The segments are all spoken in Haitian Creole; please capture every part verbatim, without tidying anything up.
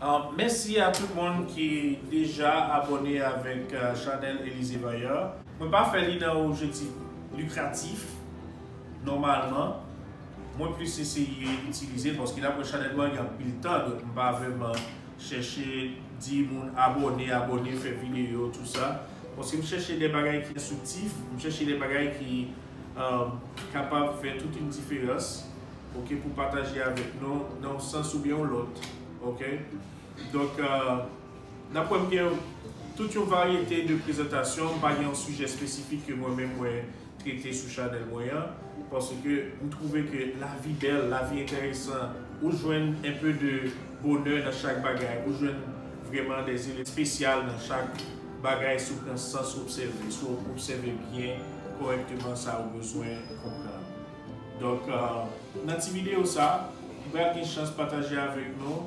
Uh, mèsi a tout moun ki deja abòne avèk uh, chanèl Elysée Vaillant. Mwen pa fè li nan objektif likratif, nòmalman. Mwen plis eseye itilize l paske dapre chanèl mwen gen anpil tan, donk m pa vrèman chèche di moun abòne, abòne, fè videyo, tou sa. Paske m chèche de bagay ki enstriktif, m chèche de bagay ki um, kapab fè tout yon diferans, ok, pou pataje avèk nou nan yon sans oubyen yon lòt, ok. Donk, uh, n ap wè m gen tout yon varyete de prezantasyon, m pa gen yon sijè espesifik ke mwen menm mwen trete sou chanèl mwen an, paske m twouve ke lavi bèl, lavi enteresan, ou jwenn enpe de bonè nan chak bagay, ou jwenn vrèman de zile espesyal nan chak bagay si w pran san si w obsève, si w obsève byen, kòrèkteman sa ou bezwen konprann. Donk, uh, nan ti videyo sa, m pral gen chans pataje avèk nou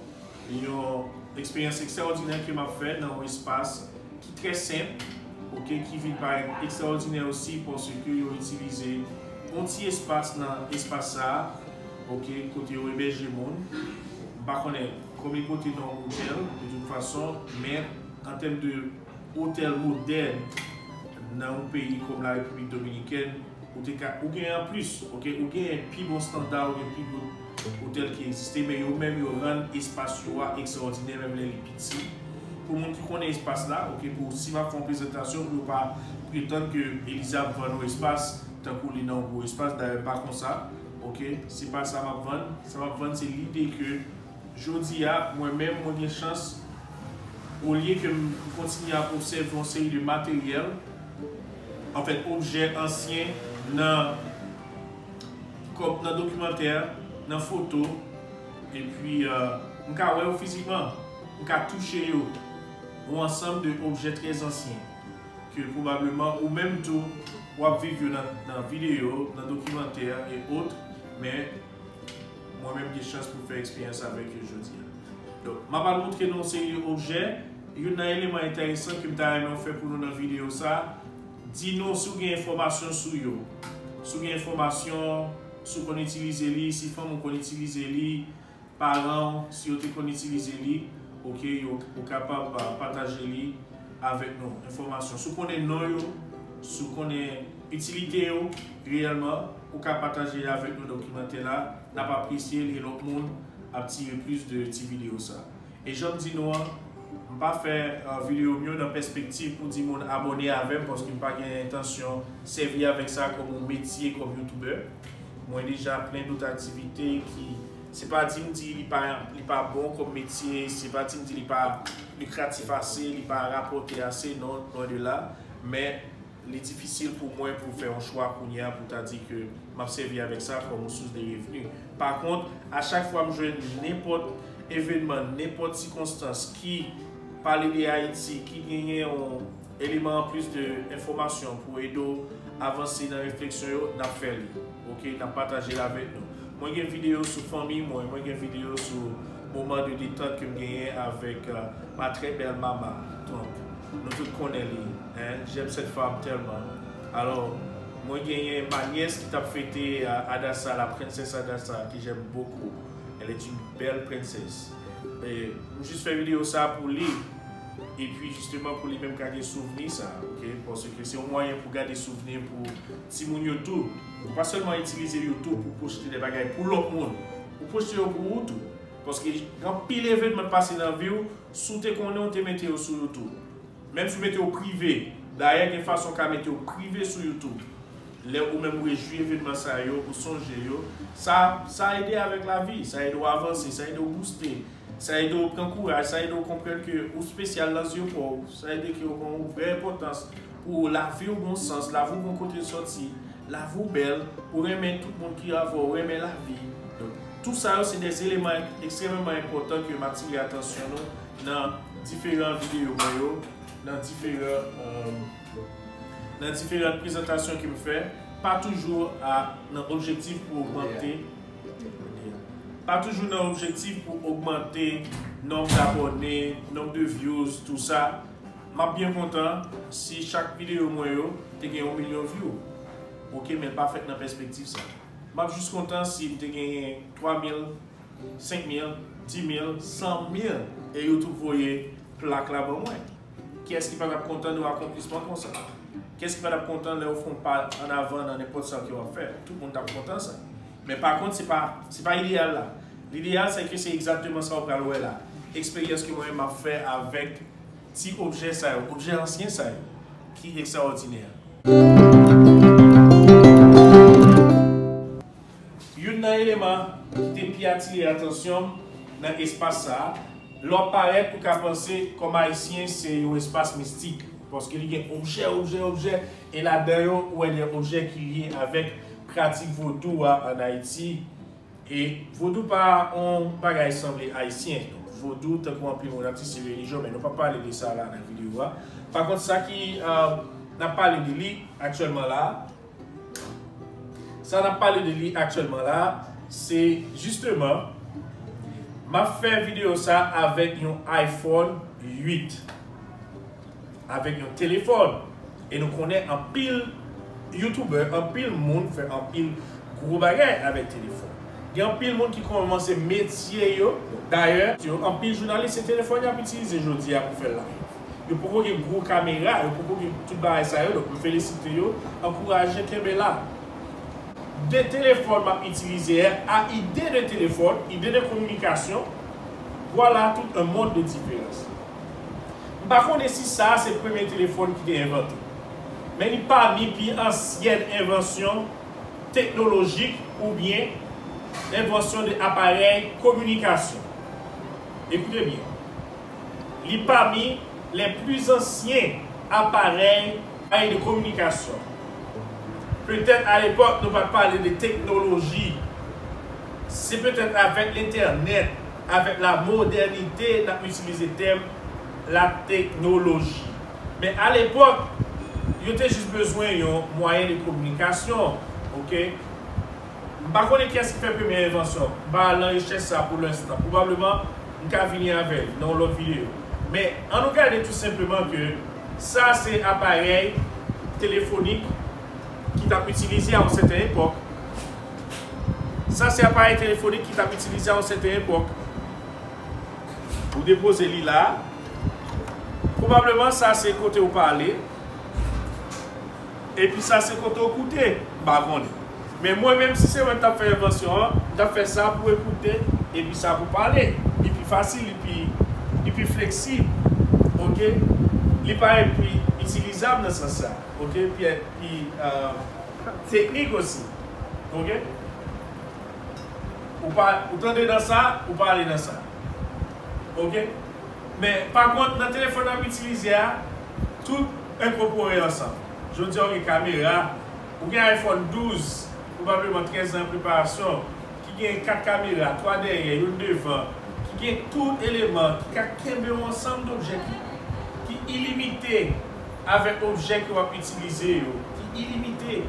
yon eksperyans ekstraòdinè ke m ap fè nan yon espas ki trè senp, ok, ki vin parèt ekstraòdinè osi paske yo itilize yon ti espas nan espas sa a, ok, kote yo ebèje moun. M pa konnen kòm li pote non otèl, de tout fason, men an tèm de otèl modèn nan yon peyi kòm la Repiblik Dominikèn, ou te ka, ou gen an plis, ok, ou gen pi bon standa, ou gen pi bon otèl ki egziste, men yo menm yo rann espas yo a ekstraòdinè, menm lè li piti. Pou moun ki konnen espas la, ok, pou si m ap fè yon prezantasyon, pou yo pa pretann ke Elysée ap vann yon espas, tankou li nan yon gwo espas, dayè pa konsa, ok, se pa sa m ap vann, sa m ap vann se lide ke jodi a, mwen menm, mwen gen chans, olye ke m kontinye ap obsève yon seri de materyèl, anfèt, objè ansyen nan, kòm nan dokimantè, nan foto, epi uh, m ka wè yo fizikman, m ka touche yo, yon ansanm de objè trè ansyen, ke pwobableman ou menm tou, w ap viv yo nan, nan videyo, nan dokimantè, e ot, men mwen menm gen chans pou fè eksperyans avèk yo jodi a. Donk, m ap al montre nou yon seri de objè. Youn nan eleman enteresan ke m ta renmen fè pou nou nan videyo sa, di nou si w gen enfòmasyon sou yo. Si w gen enfòmasyon, si w konn itilize li, si fanmi w konn itilize li, paran w, si yo te konn itilize li, ok, yo, ou kapab uh, pataje li avèk nou. Enfòmasyon. Si w konnen non yo, si w konnen itilite yo, reyèlman, ou ka pataje avèk nou dokimantè la. N ap apresye l e lòt moun ap tire plis de ti videyo sa. E jan m di nou an, m pa fè uh, videyo m yo nan pèspektiv pou di moun abòne avè m, paske m pa gen entansyon sèvi avèk sa kòm yon metye, kòm youtubè. Mwen deja plen dòt aktivite ki, se pa di m di li pa, li pa bon kòm metye, se pa di m di li pa likratif ase, li pa rapòte ase, non, lwen de la. Men li difisil pou mwen pou fè yon chwa kounye a pou ta di ke m ap sèvi avèk sa kòm yon sous de revni. Pa kont, a chak fwa m jwenn nenpòt evènman, nenpòt sikonstans ki pale de Ayiti, ki genyen yon eleman anplis de enfòmasyon pou ede w avanse nan refleksyon yo, n ap fè li. Ok, n ap pataje l avèk nou. Mwen gen videyo sou fanmi mwen, mwen gen videyo sou moman de detant ke m genyen avèk uh, ma très belle maman. Donk, nou tout konnen li, hein, j'aime cette femme tellement. Alò, mwen genyen ma nièce ki t ap fete uh, Adassa, la princesse Adassa, que j'aime beaucoup. Elle est une belle princesse. E m jis fè videyo sa pou li. Epi jisteman pou li menm ka gen souvni sa, ok? Paske se yon mwayen pou gade souvni pou timoun yo tou. Ou pa sèlman itilize YouTube pou pwojte de bagay pou lòt moun. Ou pwojte yo pou ou tou. Paske gen anpil evènman k pase nan vi w, si w te konnen w te mete yo sou YouTube. Menm si w mete yo prive, dayè gen fason w ka mete yo prive sou YouTube. Lè ou menm ou rejwi evènman sa yo, ou sonje yo, sa, sa ede avèk lavi, sa ede w avanse, sa ede w booste, sa ede w pran kouraj, sa ede w konprann ke ou espesyal nan zye pa w, sa ede ke w gen yon vrè enpòtans pou lavi w gen sans, lavi w gen kote l sòti, lavi w bèl, ou renmen tout moun ki avè w, ou renmen lavi. Donk, tout sa yo se de eleman ekstrèmeman enpòtan ke m atire atansyon nou nan diferan videyo mwen yo, nan diferan, euh, nan diferan prezantasyon ke m fè, pa toujou a, nan objektif pou ogmante, pa toujou nan objektif pou ogmante nonb dabòne, nonb de views, tou sa. M ap byen kontan si chak videyo mwen yo te gen yon milyon view. Ok, men l pa fèt nan pèspektif sa. M ap jis kontan si m te genyen twa mil, senk mil, Di mil, san mil, e YouTube voye plak la ban mwen. Kiyès ki pa t ap kontan de yon akonplisman konsa? Kiyès ki pa t ap kontan lè w fè yon pa ann avan nan nenpòt sa ke w ap fè? Tout moun t ap kontan sa. Men pa kont, se pa, se pa ideyal la. Lideyal, se ke se egzakteman sa w pral wè la. Eksperyans ke mwen menm m ap fè avèk ti objè sa yo, objè ansyen sa yo, ki ekstraòdinè. Youn nan eleman ki te pi atire atansyon m nan espas sa a, lè w ap parèt, ou ka panse kòm Ayisyen se yon espas mistik, paske li gen objè, objè, objè, e ladan yo, ou wè de objè ki lye avèk pratik vodou a ann Ayiti. E vodou pa yon bagay sanble ayisyen. Donk, vodou, tankou anpil moun ap di se relijyon, men nou p ap pale de sa la nan videyo a. Pa kont, sa ki, euh, n ap pale de li aktyèlman la, sa n ap pale de li aktyèlman la, se jisteman, m ap fè videyo sa avèk yon iPhone uit. Avèk yon telefòn. E nou konnen anpil youtubè, anpil moun fè anpil gwo bagay avèk telefòn. Gen anpil moun ki kòmanse metye yo. Dayè, yo, anpil jounalis se telefòn y ap itilize jodi a pou fè live. Yo poko gen gwo kamera, yo poko gen tout bagay sa yo, donk m felisite yo, ankouraje, kenbe la. De telefòn m ap itilize a, ide de telefòn, ide de kominikasyon, vwala tout un monde de diferans. M pa konnen si sa a se premye telefòn ki te envante, men li pami pi ansyèn envansyon teknolojik oubyen envansyon de aparèy kominikasyon. Ekoute byen. Li pami les plus anciens appareils, appareils de communication. Petèt a lepòk nou pa t pale de teknoloji. Se petèt avèk lentènèt, avèk la modènite, n ap itilize tèm la teknoloji. Men a lepòk, yo te jis bezwen yon mwayen de kominikasyon, oke? M pa konnen kiyès ki fè premye envansyon. M pa al nan rechèch sa pou lenstan. Pwobableman, m ka vini avè l nan yon lòt videyo. Men, ann nou gade tou senpleman ke sa se aparèy telefonik ki t ap itilize a yon sèten epòk. Sa se aparèy telefonik ki t ap itilize a yon sèten epòk. Ou depoze li la. Pwobableman, sa se kote w pale. Epi sa se kote w koute. M pa konnen. Men mwen menm, si se mwen k t ap fè envansyon an, m t ap fè sa pou ekoute, epi sa pou pale. Li pi fasil, li pi, li pi fleksib. Oke? Li parèt pi itilizab nan sans sa. Oke? Pi, pi, euh, teknik osi. Oke? Ou pa, ou tande nan sa, ou pa ale nan sa. Oke? Men, pa kont, nan telefòn n ap itilize a, tout enkòpore ansanm. Jodi a, ou gen kamera, ou gen iPhone douz, pwobableman trèz an preparasyon, ki gen kat kamera, twa dèyè, youn devan, ki gen tout eleman, ki ka kenbe yon ansanm dobjè ki, ki ilimite avèk objè ke w ap itilize yo, ki ilimite,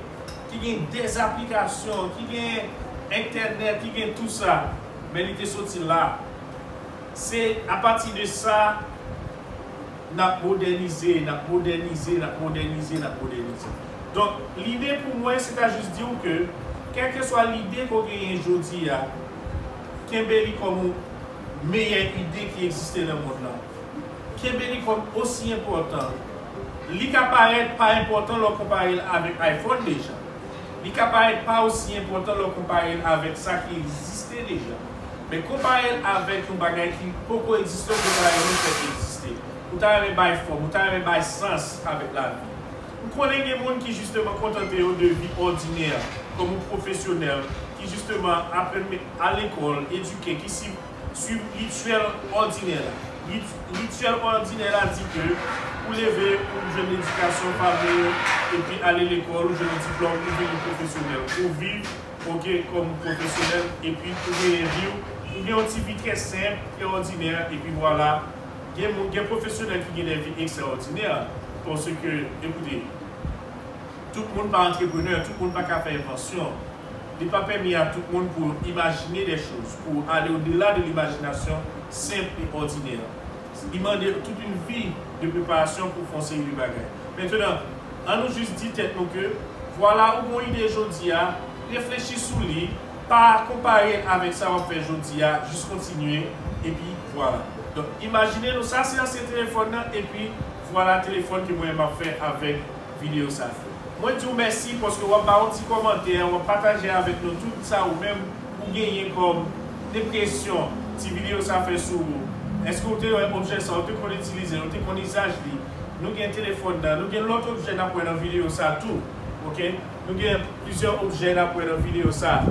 ki gen dèzaplikasyon, ki gen entènèt, ki gen tou sa, men li te soti la. Se apati de sa, n ap modènize, n ap modènize, n ap modènize, n ap modènize. Donk, lide pou mwen, se ta jis di w ke, kèlkeswa lide ke w genyen jodi a, kenbe li kòm yon meyè ide ki egziste nan mond lan. Kenbe li kòm osi enpòtan. Li ka parèt pa enpòtan lè w konpare l avèk iPhone deja. Li ka parèt pa osi enpòtan lè w konpare l avèk sa ki egziste deja. Men konpare l avèk yon bagay ki poko egziste, ou ta renmen fè egziste. Ou ta renmen bay fòm, ou ta renmen bay sans avèk lavi. M konnen gen moun ki jisteman kontante yo de vi òdinè, kòm yon pwofesyonèl, ki jisteman aprann al lekòl, edike, ki si swiv rityèl òdinè la. Rit-, rityèl òdinè la di ke ou leve, ou jwenn edikasyon famo, epi ale lekòl, ou jwenn yon diplòm, ou vin yon pwofesyonèl. Ou viv, oke, kòm pwofesyonèl, epi ou genyen vi w, ou gen yon ti vi trè senp, trè òdinè, epi vwala. Gen moun, gen pwofesyonèl ki gen de vi ekstraòdinè, paske, ekoute, tout moun pa antreprenè, tout moun pa ka fè envansyon. Li pa pèmi a tout moun pou imajine de choz, pou ale odela de limajinasyon senp e òdinè. Li mande tout yon vi de preparasyon pou fè yon seri de bagay. Mentenan, ann nou jis di tèt nou ke, vwala, ou gen yon ide jodi a, reflechi sou li, Pa konpare avèk sa w ap fè jodi a, jis kontinye, epi vwala. Donk, imajine nou, sa se ansyen telefòn nan, epi vwala telefòn ke mwen m ap fè avèk videyo sa. Mwen di w mèsi paske w ap ba yon ti kòmantè, w ap pataje avèk nou tout sa ou menm ou genyen kòm enpresyon ti videyo sa fè sou ou. Èske w te wè objè sa, ou te konn itilize l, ou te konn izaj li? Nou gen telefòn nan, nou gen lòt objè n ap wè nan videyo sa tou. Oke? Nou gen plizyè objè n ap wè nan videyo sa.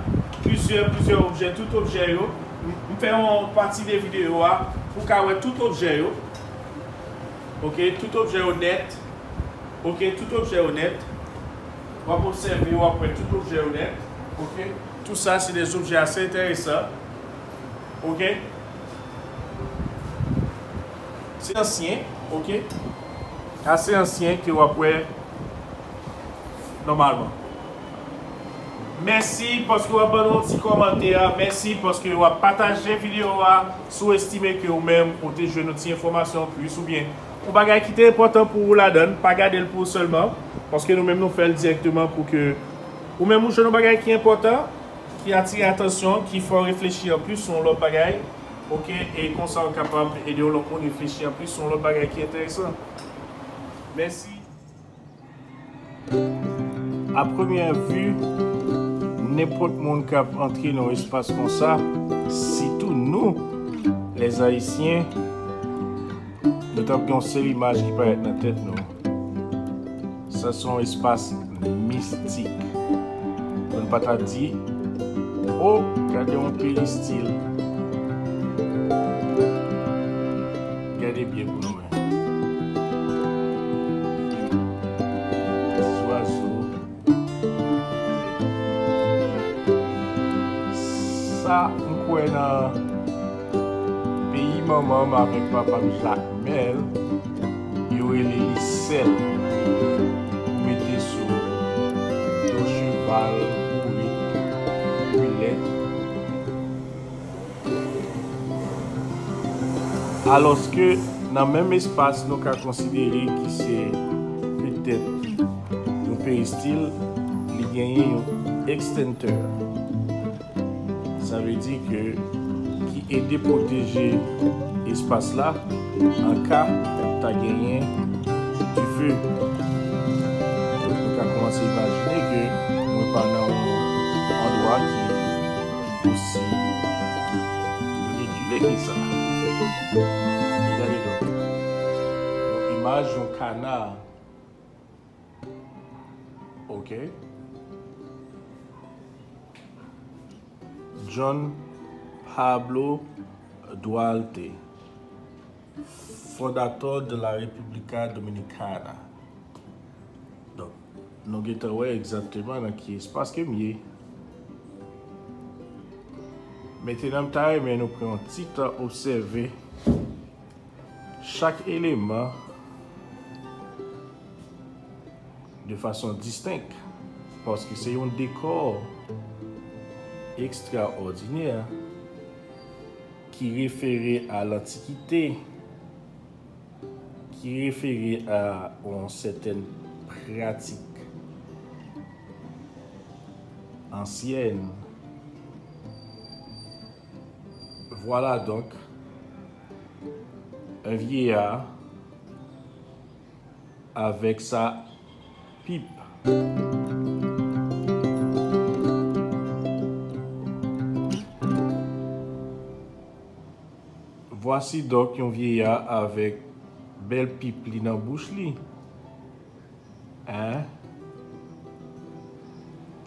Plizyè, plizyè objè, tout objè yo. M, m fè yon pati de videyo a pou w ka wè tout objè yo. Oke, tout objè yo nèt. Oke, tout objè yo nèt. W ap obsève, w ap wè tout objè yo nèt. Oke? Tout sa, se de objè ase enteresan. Oke? Se ansyen, oke? Ase ansyen ke w ap wè nòmalman. Mèsi paske w ap ban nou yon ti kòmantè. Mèsi paske w ap pataje videyo a. Si w estime ke ou menm ou te jwenn yon ti enfòmasyon plis oubyen yon bagay ki te enpòtan pou ou ladan l, pa gade l pou ou sèlman. Paske nou menm nou fè l dirèkteman pou ke ou menm ou jwenn yon bagay ki enpòtan, ki atire atansyon, ki fè w reflechi anplis sou yon lòt bagay. Oke, e konsa w kapab ede yon lòt moun reflechi anplis sou yon lòt bagay ki enteresan. Mèsi. A premyè vi, nenpòt moun k ap antre nan yon espas konsa, sitou nou, lèzayisyen, nou t ap gen yon seri imaj ki parèt nan tèt nou. Sa se yon espas mistik. Pou n pa ta di, o, gade yon peristil. Gade byen pou nou wè. Zwazo. Sa m kwè nan peyi manman m avèk papa m Jakmèl, yo rele li sèl. Ou mete sou do cheval, bourik, milèt. Alòske nan menm espas nou ka konsidere ki se petèt yon peristil, li genyen yon ekstentè. Sa vle di ke ki ede pwoteje espas la an ka ta genyen dife. Nou ka kòmanse imajine ke nou pa nan yon andwa ki osi rekile ke sa. Gade donk. Yon imaj yon kana. Oke. John Pablo Duarte, fondateur de la República Dominicana. Donk, nou gentan wè egzakteman nan ki espas ke m ye. Mentenan, m ta renmen nou pran yon ti tan obsève chak eleman de fason distenk, paske se yon dekò ekstraòdinè ki refere a lantikite, ki refere a yon sètèn pratik ansyèn. Vwala donk, un vieillard avec sa pipe. Voici donc yon vyeya avèk bèl pip li nan bouch li. Hein?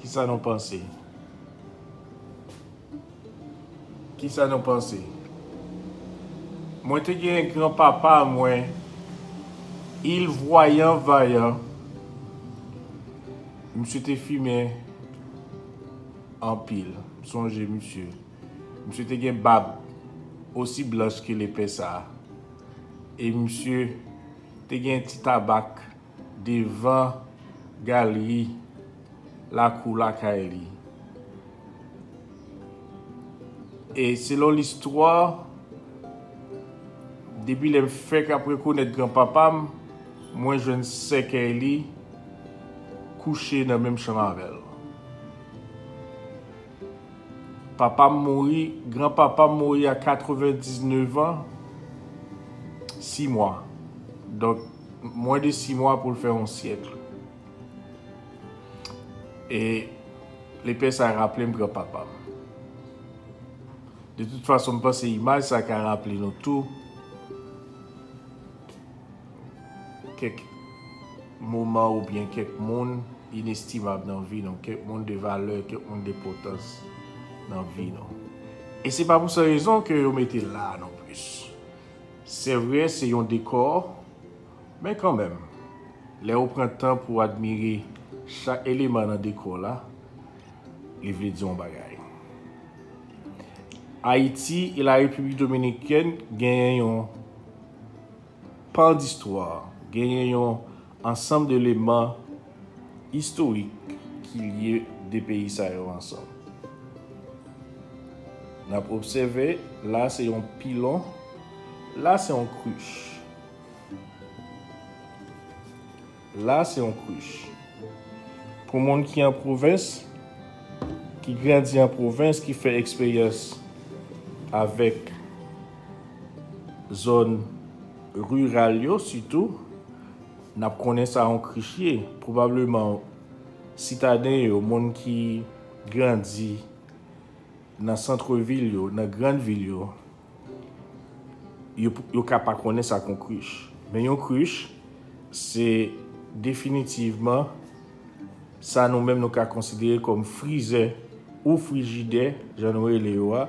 Kisa nou panse? Kisa nou panse? Mwen te gen granpapa mwen, il vwayan vayan. Misye te fimen anpil. M sonje misye. Misye te gen bab osi blanch ke lepè sa a. E misye te gen ti tabak devan galri lakou lakay li. E selon listwa, depi lè m fèk ap rekonèt granpapa m, mwen jwenn sèkèy li kouche nan menm chanm avè l. Papa m mouri, granpapa m mouri a katrevendiznèf an, sis mwa. Donk, mwen de sis mwa pou l fè yon syèk. E lepè sa raple m granpapa m. De tout fason, m panse imaj sa ka raple nou tou kèk moman oubyen kèk moun inestimab nan vi nou, kèk moun de valè, kèk moun de enpòtans nan vi nou. E se pa pou sa rezon ke yo mete l la non plis. Se vre, se yon dekò, men kanmenm, lè ou pran tan pou admire chak eleman nan dekò la, li vle di yon bagay. Ayiti e la Repiblik Dominikèn genyen yon pan distwa, genyen yon ansanm de eleman istorik ki lye de peyi sa yo ansanm. N ap obsève, la se yon pilon, la se yon krich. La se yon krich. Pou moun ki an pwovens, ki grandi an pwovens, ki fè eksperyans avèk zòn riral yo sitou, n ap konnen sa yon krich ye. Pwobableman, sitaden yo, moun ki grandi nan santvil yo, nan grann vil yo, yo, yo ka pa konnen sa k yon krich. Men yon krich, se definitivman sa nou menm nou ka konsidere kòm frizè ou frijidè, jan nou rele yo a.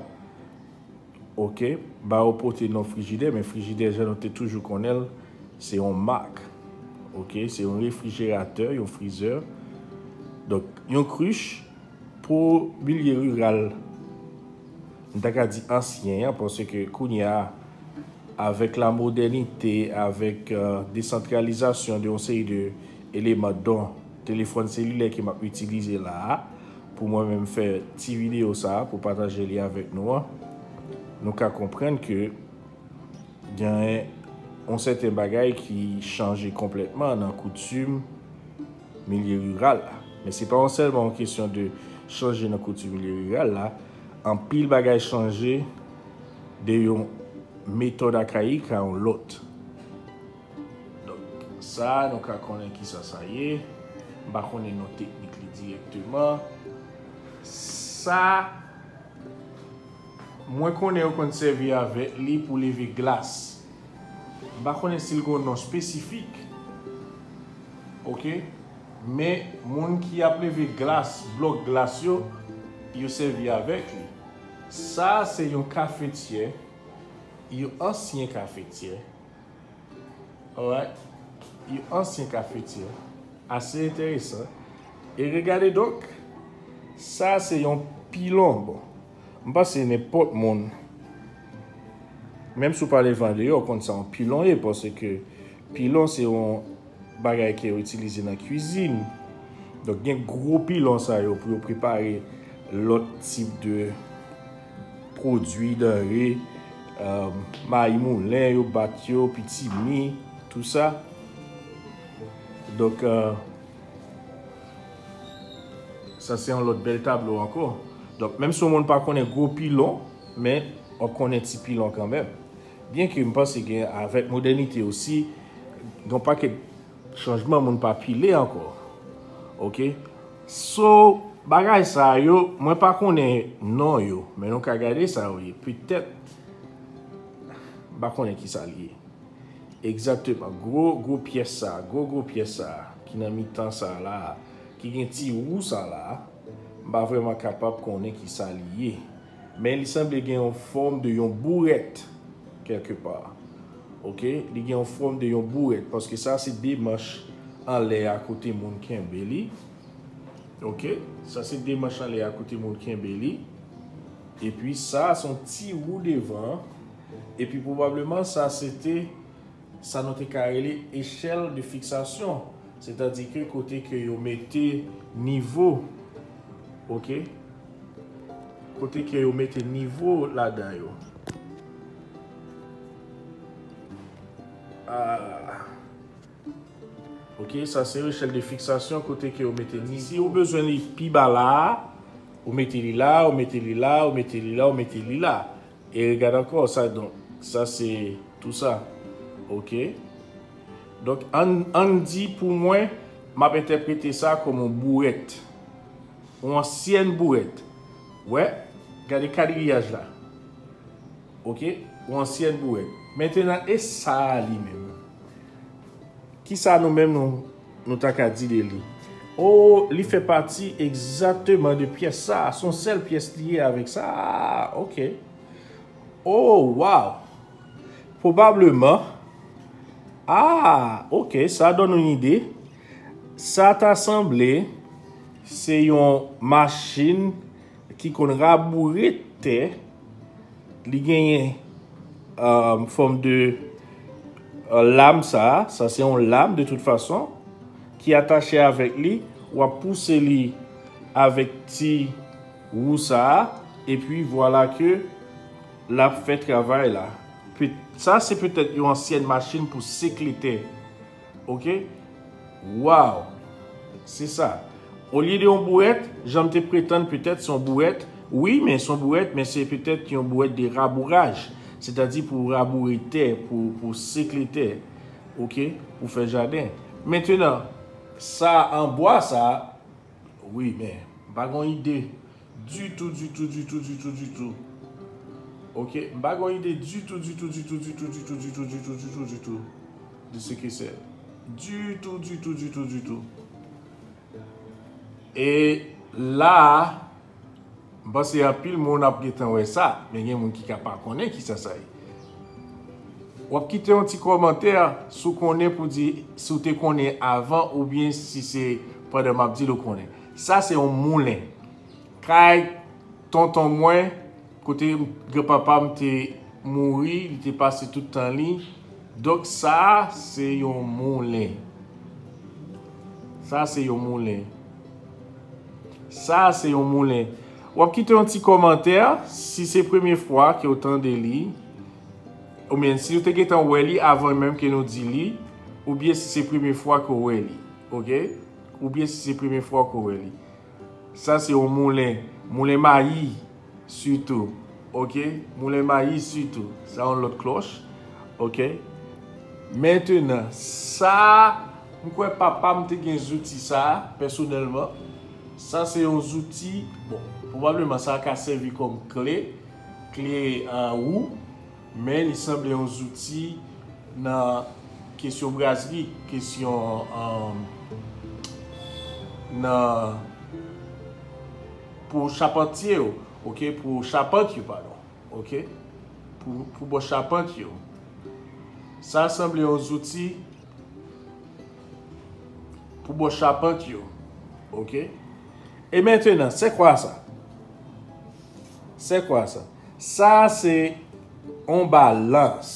Oke, ba yo pote non frijidè, men frijidè, jan nou te toujou konnen l, se yon mak. Oke, se yon refrijeratè, yon frizè. Donk, yon krich, pou milye riral, m ta ka di ansyen an, paske kounye a, avèk lamodènite, avèk, euh, desantralizasyon de yon seri de eleman, don telefòn selilè ke m ap itilize la a, pou mwen menm fè ti videyo sa a, pou pataje li avèk nou an, nou ka konprann ke gen yon sèten bagay ki chanje konplètman nan koutim milye riral la. Men se pa yon sèlman yon kesyon de chanje nan koutim milye riral la. Anpil bagay chanje de yon metòd akayik a yon lòt. Donk, sa, nou ka konnen kisa sa ye. M pa konnen non teknik li dirèkteman. Sa, mwen konnen yo konn sèvi avèk li pou leve glas. M pa konnen si l gen yon non espesifik. Oke? Men moun ki ap leve glas, blòk glas yo, yo sèvi avèk li. Sa, se yon kafetyè, yon ansyen kafetyè. Alright? Yon ansyen kafetyè. Ase enteresan. E regade donk, sa se yon pilon. Bon, m panse nenpòt moun, menm si w pa leve andeyò, w konn sa yon pilon ye, paske pilon se yon bagay ke yo itilize nan kwizin. Donk, gen gwo pilon sa yo pou yo prepare lòt tip de pwodui, danre, euh, mayi moulen, yo bat yo, pitimi, tou sa. Donk, euh, sa se yon lòt bèl tablo ankò. Donk, menm si yon moun pa konnen gwo pilon, men w ap konnen ti pilon kanmenm. Byenke m panse gen avèk modènite osi, gen yon pakèt chanjman moun pa pile ankò. Oke? So, bagay sa yo, mwen pa konnen non yo, men nou ka gade sa yo ye. Petèt, m pa konnen ki sa l ye. Egzakteman. Gwo, gwo pyès sa, gwo, gwo pyès sa, ki nan mitan sa la, ki gen ti wou sa la, m pa vrèman kapab konnen ki sa li ye. Men li sanble gen yon fòm de yon bourèt, kèlkepa. Oke? Li gen yon fòm de yon bourèt, paske sa se de manch anlè a kote moun kenbe li. Oke? Sa se de manch anlè a kote moun kenbe li. Epi sa, se yon ti wou devan. Epi pwobableman, sa se te sa nou te ka rele echèl de fiksasyon, sètadi ke kote ke yo mete nivo, oke? Kote ke yo mete nivo ladan yo. Ah. Oke, sa se echèl de fiksasyon kote ke yo mete nivo. Si ou bezwen li pi ba la a, Ou mete li la, ou mete li la, ou mete li la, ou mete li la. E regade ankò sa, donk, sa se tou sa. Ok? Donk, ann, ann di pou mwen, m ap entèprete sa kòm yon bourèt. Yon ansyèn bourèt. Wè, gade kadriyaj la. Ok? Yon ansyèn bourèt. Mentenan, e sa a li menm? Kisa nou menm nou, nou ta ka di de li? Oh, li fè pati egzakteman de pyès sa a. Se yon sèl pyès li ye avèk sa a. Ok. Oh, wow! Pwobableman. Ah, ok, sa donn yon ide. Sa ta sanble se yon machin ki konn raboure tè. Li genyen, euh, fòm de, euh, lam sa a. Sa se yon lam de tout fason ki atache avèk li. W ap pouse li avèk ti wou sa a. Epi vwala ke l ap fè travay la. Pe-, sa se petèt yon ansyèn machin pou sekle tè. Ok? Wow! Se sa. Olye de yon bourèt, jan m te pretann petèt se yon bourèt. Wi, men se yon bourèt, men se petèt yon bourèt de rabouraj. Sètadi pou raboure tè, pou, pou sekle tè. Ok? Pou fè jaden. Mentenan, sa an bwa sa, wi, men m pa gen yon ide ditou, ditou, ditou, ditou, ditou. Ok? M pa gen yon ide ditou, ditou, ditou, ditou, ditou, ditou, ditou, ditou, ditou, ditou de se ke se. Ditou, ditou, ditou, ditou. E la a, m panse anpil moun ap gentan wè sa, men gen moun ki ka pa konnen kisa sa ye. W ap kite yon ti kòmantè si w konnen pou di si w te konnen avan oubyen si se pandan m ap di l ou konnen. Sa se yon moulen. Kay tonton mwen, kote granpapa m te mouri, li te pase tout tan li. Donk sa a se yon moulen. Sa a se yon moulen. Sa a se yon moulen. W ap kite yon ti kòmantè si se premye fwa ke w tande li. Oubyen si w te gentan wè li avan menm ke nou di li. Oubyen si se premye fwa ke w wè li. Ok? Oubyen si se premye fwa ke w wè li. Sa se yon moulen. Moulen mayi sitou. Ok? Moulen mayi sitou. Sa yon lòt klòch. Ok? Mentenan, sa, m kwè papa m te gen zouti sa, pèsonèlman. Sa se yon zouti, bon, pwobableman sa ka sèvi kòm kle, kle, euh, wou. Men li sanble yon zouti nan kesyon brazri, kesyon, um, nan, pou chapantye yo, ok, pou chapant yo, padon, ok, pou, pou bò chapant yo. Sa sanble yon zouti pou bò chapant yo, ok. E mentenan, se kwa sa? Se kwa sa? Sa se yon balans.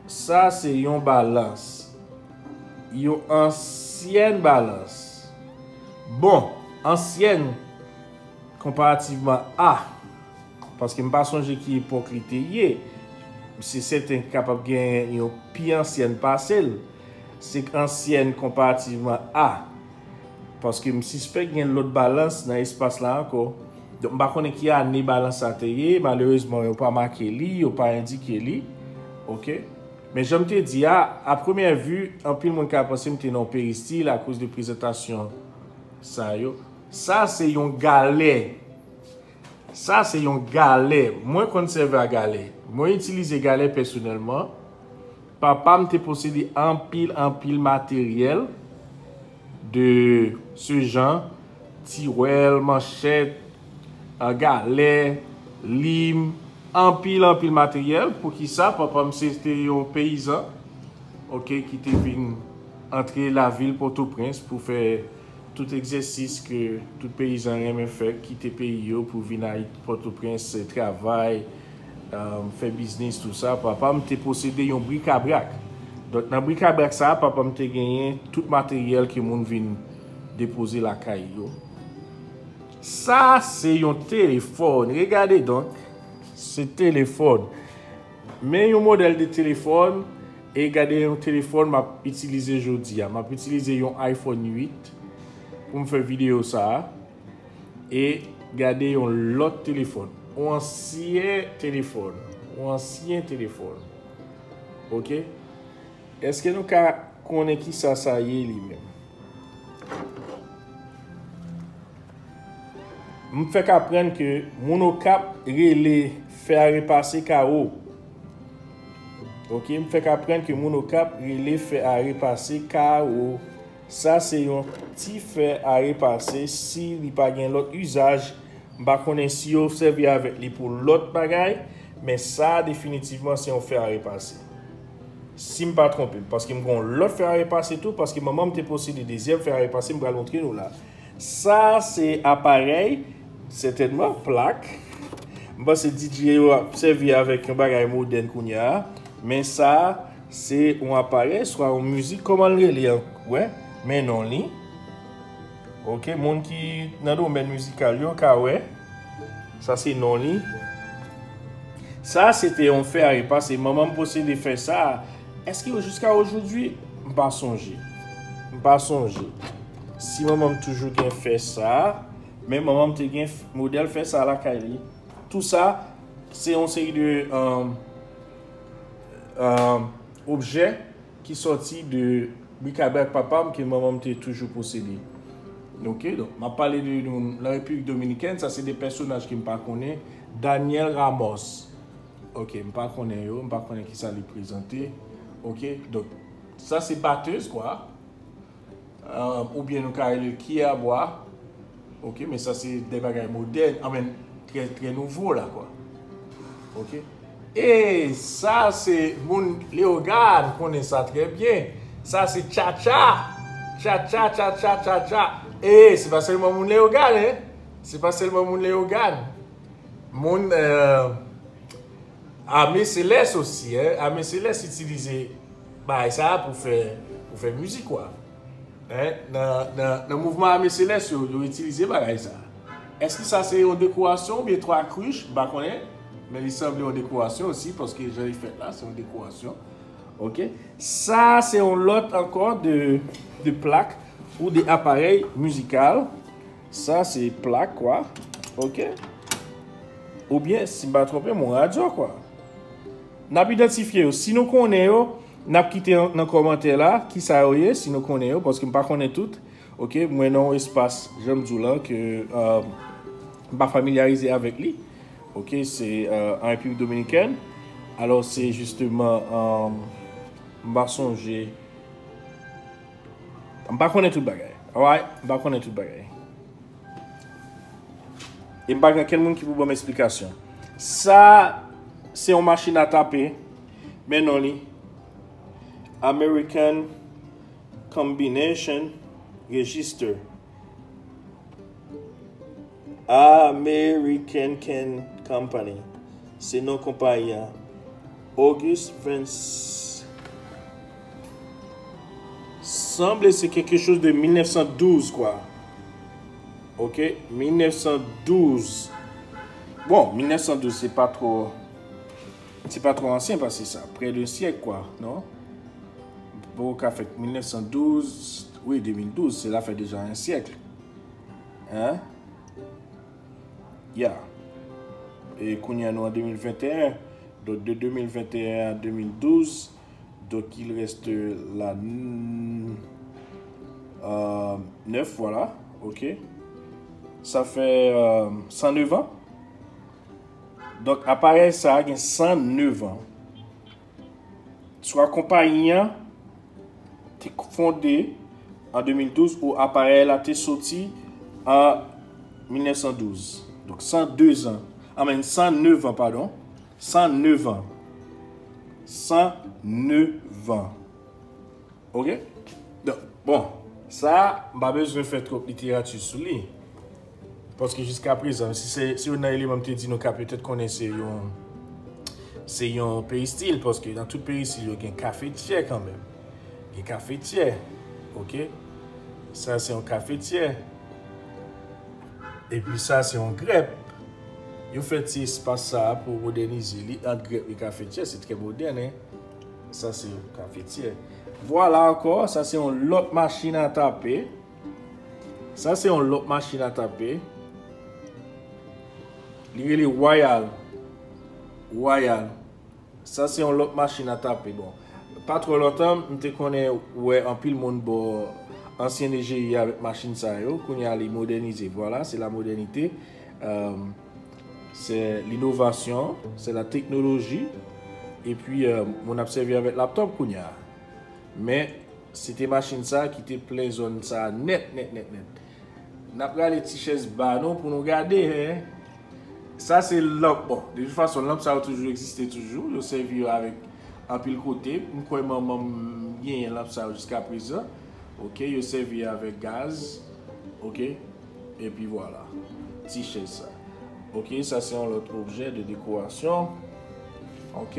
Sa se yon balans. Yon ansyèn balans. Bon, ansyèn konparativman a, paske m pa sonje ki epòk li te ye. Se sèten ki kapab gen yon pi ansyèn pase l. Se ansyèn konparativman a. Paske m sispèk gen lòt balans nan espas la ankò. Donk, m pa konnen ki ane balans sa te ye. Malerezman, yo pa make li, yo pa endike li. Ok? Men jan m te di a, a premyè vi, anpil moun ka panse m te nan yon peristil akoz de prezantasyon sa yo. Sa se yon galè. Sa se yon galè. Mwen konn sèvi a galè. Mwen itilize galè pèsonèlman. Papa m te posede anpil, anpil materyèl de se jan, tiwèl, manchèt, a, galè, lim, anpil, anpil materyèl. Poukisa? Papa m se te yon peyizan, ok, ki te vin antre lavil Pòtoprens pou fè tout egzèsis ke tout peyizan renmen fè, kite peyi yo pou vin Ayiti, Pòtoprens, travay, um, fè biznis, tou sa. Papa m te posede yon brikabrak. Donk, nan brikabrak sa a, papa m te genyen tout materyèl ke moun vin depoze lakay yo. Sa se yon telefòn. Regade donk, se telefòn. Men yon modèl de telefòn, e gade yon telefòn m ap itilize jodi a. M ap itilize yon iPhone uit pou m fè videyo sa a. E gade yon lòt telefòn. Yon ansyen telefòn. Yon ansyen telefòn. Ok? Èske nou ka konnen ki sa sa ye li menm? M fèk aprann ke moun Okap rele fè a repase kawo. Ok, m fèk aprann ke moun Okap rele fè a repase kawo. Sa se yon ti fè a repase si li pa gen lòt izaj. M pa konnen si yo sèvi avèk li pou lòt bagay, men sa definitivman se yon fè a repase. Si m pa twonpe m, paske m gen yon lòt fè a repase tou, paske manman m te posede dezyèm fè a repase, m pral montre nou la. Sa se aparèy, sètènman, plak. M panse D J yo ap sèvi avèk yon bagay modèn kounye a, men sa se yon aparèy, swa yon mizik, kòman l rele an, wè, men non li. Ok, moun ki nan domèn mizikal yo ka wè. Sa se non li. Sa se te yon fè a repase. Manman m posede fè sa. Èske yo jiska ojodwi? M pa sonje. M pa sonje. Si manman m toujou gen fè sa, men manman m te gen f- modèl fè sa lakay li. Tou sa, se yon seri de um, um, objè ki sòti de brikabrak papa m ke manman m te toujou posede. Ok, donk, m ap pale de nou nan Repiblik Dominikèn, sa se de pèsonaj ke m pa konnen. Daniel Ramos. Ok, m pa konnen yo, m pa konnen kisa li prezante. Ok, donk, sa se batèz, kwa. Euh, oubyen nou ka rele l kiyè a bwa. Ok, men sa se de bagay modèn, anfen, trè, trè nouvo la, kwa. Ok. E sa se moun Leyogàn konnen sa trè byen. Sa se tchatcha. Tchatcha, tchatcha, tchatcha. E se pa sèlman moun Leyogàn, en. Se pa sèlman moun Leyogàn. Moun, euh, Ame Selès osi, en. Ame Selès itilize bagay sa a pou fè, pou fè mizik, kwa. En, nan, nan, nan mouvman Ame Selès yo, yo itilize bagay sa a. Èske sa se yon dekorasyon oubyen twa krich? M pa konnen. Men li sanble yon dekorasyon osi, paske jan li fèt la, se yon dekorasyon. Ok? Sa se yon lòt ankò de, de plak ou de aparèy mizikal. Sa se plak, kwa. Ok? Oubyen, si m pa twonpe m, yon radyo, kwa. N ap idantifye yo. Si nou konnen yo, n ap kite nan, nan kòmantè la kisa yo ye, si nou konnen yo, paske m pa konnen tout. Ok, mwen nan yon espas, jan m di w la, ke, euh, m pa familyarize avèk li. Ok, se, euh, an Repiblik Dominikèn. Alò, se jisteman, euh, m pa sonje, m pa konnen tout bagay. Alright? M pa konnen tout bagay. E m pa gen kenn moun ki pou ban m esplikasyon. Sa, se yon machin a tape. Men non li. American Combination Register. American Can Company. Se non konpayi a. August vingt. Sanble se quelque chose de mil nèf san douz, kwa. Ok, mil nèf san douz. Bon, mil nèf san douz, se pa twò, se pa twò ansyen pase sa. Près d'un siècle, kwa, non? Bon, ka fèt mil nèf san douz, wi, de mil douz, cela fait déjà un siècle. Hein? Ya. E kounye a nou an de mil venteyen. Donk, de de mil venteyen a de mil douz, donk, il reste la, euh, neuf, voilà. Ok. Sa fè, euh, san nèf an. Donk, aparèy sa a gen san nèf an. Swa konpayi an te fonde an de mil douz ou aparèy la te soti an mil nèf san douz. Donk, san de zan. Anmen, san nèf an, padon. San nèf an. San nèf an. Ok? Donk, bon, sa, m pa bezwen fè twòp literati sou li. Paske jiska prezan, si se, si youn nan eleman m te di nou ka petèt konnen se yon, se yon peristil, paske nan tout peristil yo gen kafetyè kanmenm. Gen kafetyè, ok? Sa se yon kafetyè. Epi sa se yon grèp. Yo fè ti espas sa a pou modènize li ant grèp e kafetyè. Se trè modèn, en. Sa se kafetyè. Vwala ankò, sa se yon lòt machin a tape. Sa se yon lòt machin a tape. Li rele Royal. Royal. Sa se yon lòt machin a tape. Bon, pa twò lontan, m te konnen wè anpil moun bò ansyen D J I avèk machin sa yo. Kounye a li modènize. Vwala, se la modènite. Euh, c'est l'innovation, c'est la technologie. Epi, euh, moun ap sèvi avèk laptop kounye a. Men, se te machin sa ki te plen zòn sa nèt, nèt, nèt, nèt. N ap rale ti chèz ba nou pou nou gade, hein. Sa se lanp, bon, de tout fason, lanp sa yo toujou egziste toujou. Yo sèvi yo avèk anpil kote. M kwè manman m genyen lanp sa yo jiska prezan. Ok, yo sèvi avèk gaz. Ok, epi vwala. Ti chèz sa. Ok, sa se yon lòt objè de dekorasyon. Ok,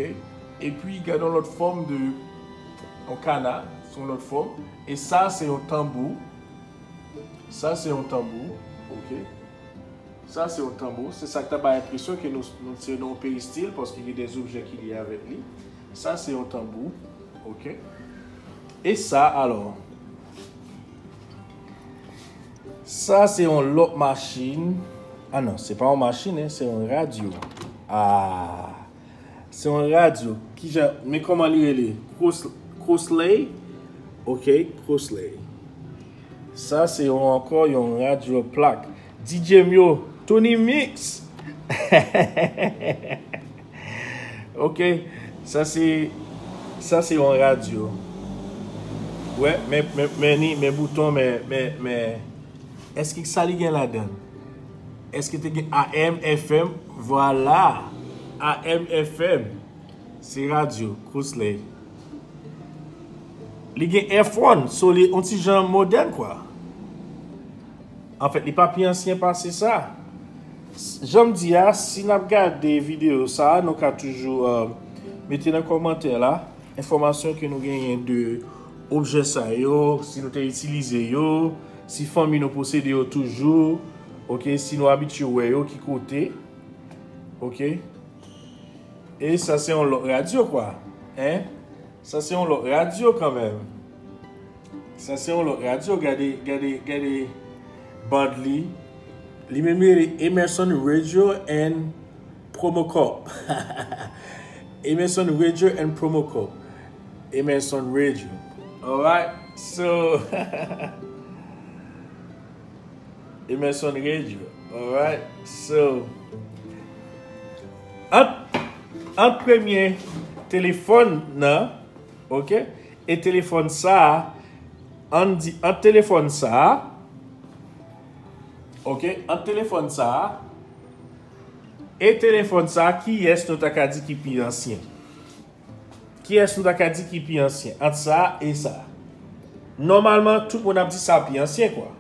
epi gade yon lòt fòm de yon kana, se yon lòt fòm. E sa se yon tanbou. Sa se yon tanbou. Ok. Sa se yon tanbou. Se sa k ta bay enpresyon ke nou, nou se nan yon peristil, paske gen de objè ki lye avèk li. Sa se yon tanbou. Ok. E sa, alò, sa se yon lòt machin. Ah non, se pa yon machin, hein, se yon radyo. Ah, se yon radyo. Kijan, men kòman li rele? Cros-, Crosley? Ok, Crosley. Sa se yon, ankò yon radyo plak. D J m yo, Tony Mix. Ok, sa se, sa se yon radyo. Wè, men, men, men ni, men bouton, men, men, men, èske sa li gen ladan? Èske te gen A M, F M? Vwala, A M, F M. Se radyo, Crosley. Li gen F one, so li on ti jan modèn, kwa. Anfèt, li pa pi ansyen pase sa. S-, jan m di a, si n ap gade videyo sa a, nou ka toujou, euh, mete nan kòmantè la enfòmasyon ke nou genyen de objè sa yo, si nou te itilize yo, si fanmi nou posede yo toujou, ok, si nou abitye wè yo, ki kote, ok. E sa se yon lòt radyo, kwa. Hein? Sa se yon lòt radyo kanmenm. Sa se yon lòt radyo. Gade, gade, gade band li. Li menm rele Emerson Radio and Promo Corp. Emerson Radio and Promo Corp. Emerson Radio. Alright. So, Emerson Radio. Alright. So, ant, ant premye telefòn nan, ok, e telefòn sa a, ann di, ant telefòn sa a, ok, ant telefòn sa a e telefòn sa a, kiyès nou ta ka di ki pi ansyen? Kiyès nou ta ka di ki pi ansyen ant sa e sa? Nòmalman, tout moun ap di sa pi ansyen, kwa.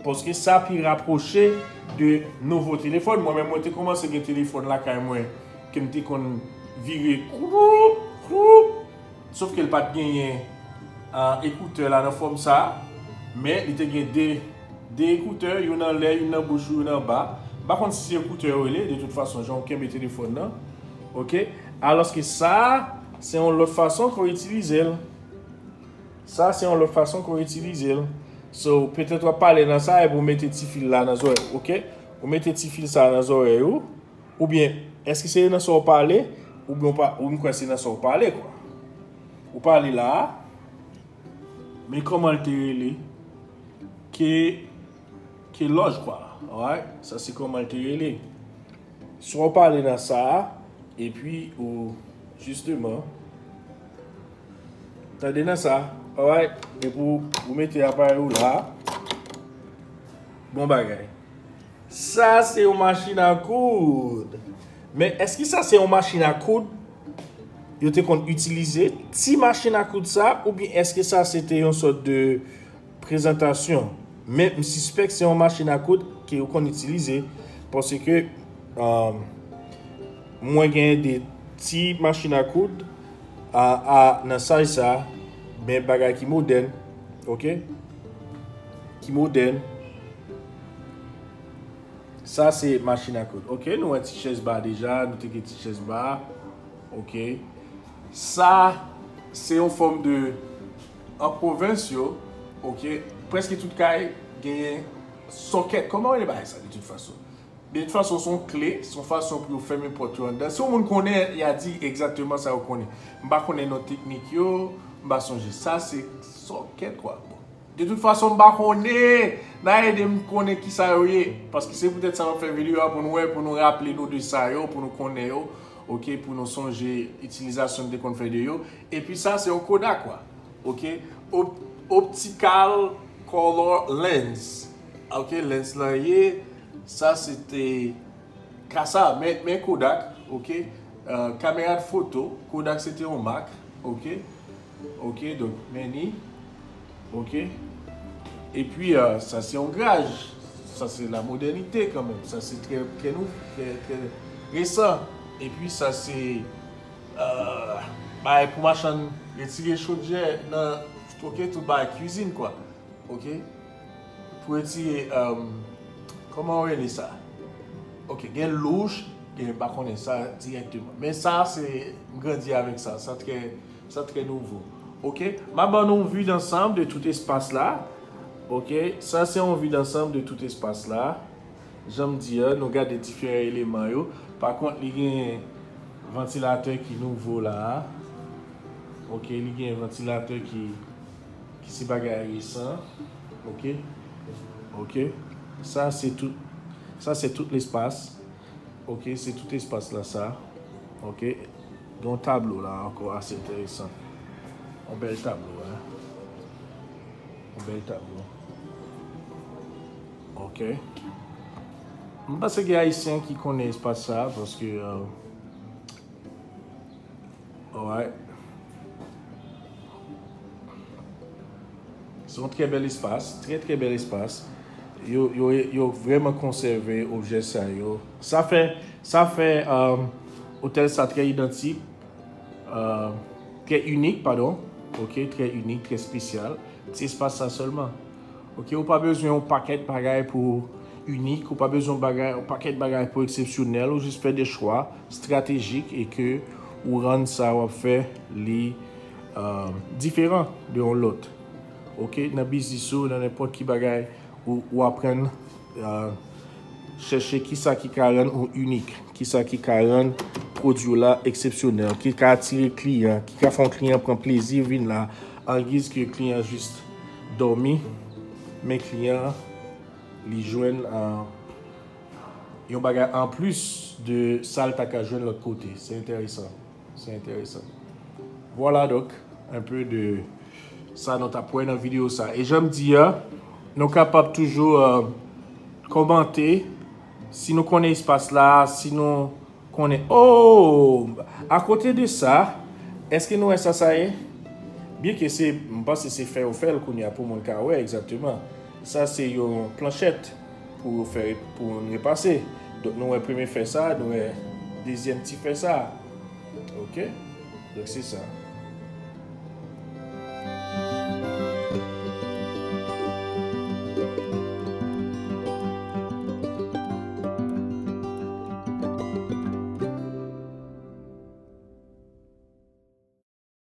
Paske sa pi rapwoche de nouvo telefòn. Mwen menm, mwen te kòmanse gen telefòn lakay mwen, ke m te konn vire kroup, kroup. Sof ke l pa t genyen, ah, ekoutè la nan fòm sa a, men li te gen de, de ekoutè, youn anlè, youn nan bouch ou, youn anba. M pa konn si se ekoutè yo rele, de tout fason, jan w kenbe telefòn nan. Ok? Alòske sa a, se yon lòt fason ke w itilize l. Sa a, se yon lòt fason ke w itilize l. So, petèt w ap pale nan sa, epi w mete ti fil la nan zòrèy, ok? Ou mete ti fil sa a nan zòrèy ou, oubyen, èske se nan sa w pale, oubyen w pa, ou m kwè se nan sa w pale, kwa. Ou pale la a, men kòman l te rele? Ke, ke lòj, kwa. Alright? Sa se kòman l te rele. Swa w pale nan sa a, epi ou, jisteman, tande nan sa, alright? Epi ou, ou mete aparèy ou la. Bon bagay. Sa se yon machin a koud. Men èske sa se yon machin a koud yo te konn itilize? Ti machin a koud sa, oubyen èske sa se te yon sòt de prezantasyon? Men m sispèk se yon machin a koud ke yo konn itilize, paske, um, mwen gen de ti machin a koud a, a, nan saj sa, men bagay ki modèn, ok? Ki modèn. Sa se machin a koud. Ok, nou wè ti chèz ba deja, nou te gen ti chèz ba. Ok. Sa se yon fòm de, an pwovens yo, ok, prèske tout kay genyen sokèt. Kòman w rele bagay sa de tout fason? De tout fason, se yon kle, se yon fason pou yo fèmen pòt yo anndan. Si yon moun konnen, y a di egzakteman sa yo konnen. M pa konnen non teknik yo, m pa sonje. Sa se sòkèt, kwa. Bon. De tout fason, m pa konnen. N a ede m konnen ki sa yo ye. Paske se poutèt sa m ap fè videyo a, pou nou wè, pou nou raple nou de sa yo, pou nou konnen yo. Ok, pou nou sonje itilizasyon n te konn fè de yo. Epi sa, se yon Kodak, kwa. Ok, op- optical color lens. Ok, lens lan ye, sa se te ka sa, men, men Kodak, ok. Euh, kamera de foto, Kodak se te yon mak, ok. Ok, donk, men ni, ok. Epi, euh, sa se yon graj, sa se la modernite kanmenm, sa se trè, trè nou, trè, trè resan. Epi sa se, euh, bagay pou machann retire chodyè nan, ok, tout bagay kwizin, kwa. Ok? Pou retire, um, kòman w rele sa? Ok, gen louch, gen, m pa konnen sa dirèkteman. Men sa, se, m grandi avèk sa. Sa trè, sa trè nouvo. Ok? M a ban nou yon vue d'ensemble de tout espas la. Ok? Sa, se yon vue d'ensemble de tout espas la. Jan m di a, nou gade diferan eleman yo. Pa kont, li gen vantilatè ki nouvo la a. Ok, li gen vantilatè ki, ki se bagay resan. Ok? Ok? Sa se tout, sa se tout lespas. Ok, se tout espas la sa. Ok? Gen yon tablo la ankò ase enteresan. Yon bèl tablo, hein? Yon bèl tablo. Ok. M panse gen Ayisyen ki konnen espas sa, paske, euh, alright. Se yon trè bèl espas, trè, trè bèl espas. Yo, yo, yo vrèman konsève objè sa yo. Sa fè, sa fè, euh, otèl sa trè idantik, euh, trè inik, padon. Ok, trè inik, trè espesyal. Ti espas sa sèlman. Ok, ou pa bezwen yon pakèt bagay pou inik, ou pa bezwen bagay, yon pakèt bagay pou eksepsyonèl, ou jis fè de chwa estratejik e ke ou rann sa w ap fè li, euh, diferan de yon lòt. Ok, nan biznis ou, nan nenpòt ki bagay, ou, ou aprann, euh, chèche kisa ki ka rann ou inik, kisa ki ka rann pwodui w la eksepsyonèl, ki ka atire kliyan, ki ka fè yon kliyan pran plezi vin la, angiz ke kliyan jis dòmi, men kliyan an, li jwenn, euh, yon bagay anplis de sa l ta ka jwenn lòt kote. Se enteresan. Se enteresan. Vwala donk, un peu de sa nou t ap wè nan videyo sa. E jan m di a, nou kapab toujou, euh, kòmante si nou konnen espas la, si nou konnen. Oh! Akote de sa, èske nou wè sa sa ye? Byenke se, m panse se fè yo fè l kounye a pou moun ka wè egzakteman. Sa se yon planchèt pou fè, pou moun repase. Donk nou wè premye fè sa, nou wè dezyèm ti fè sa. Ok? Donk se sa.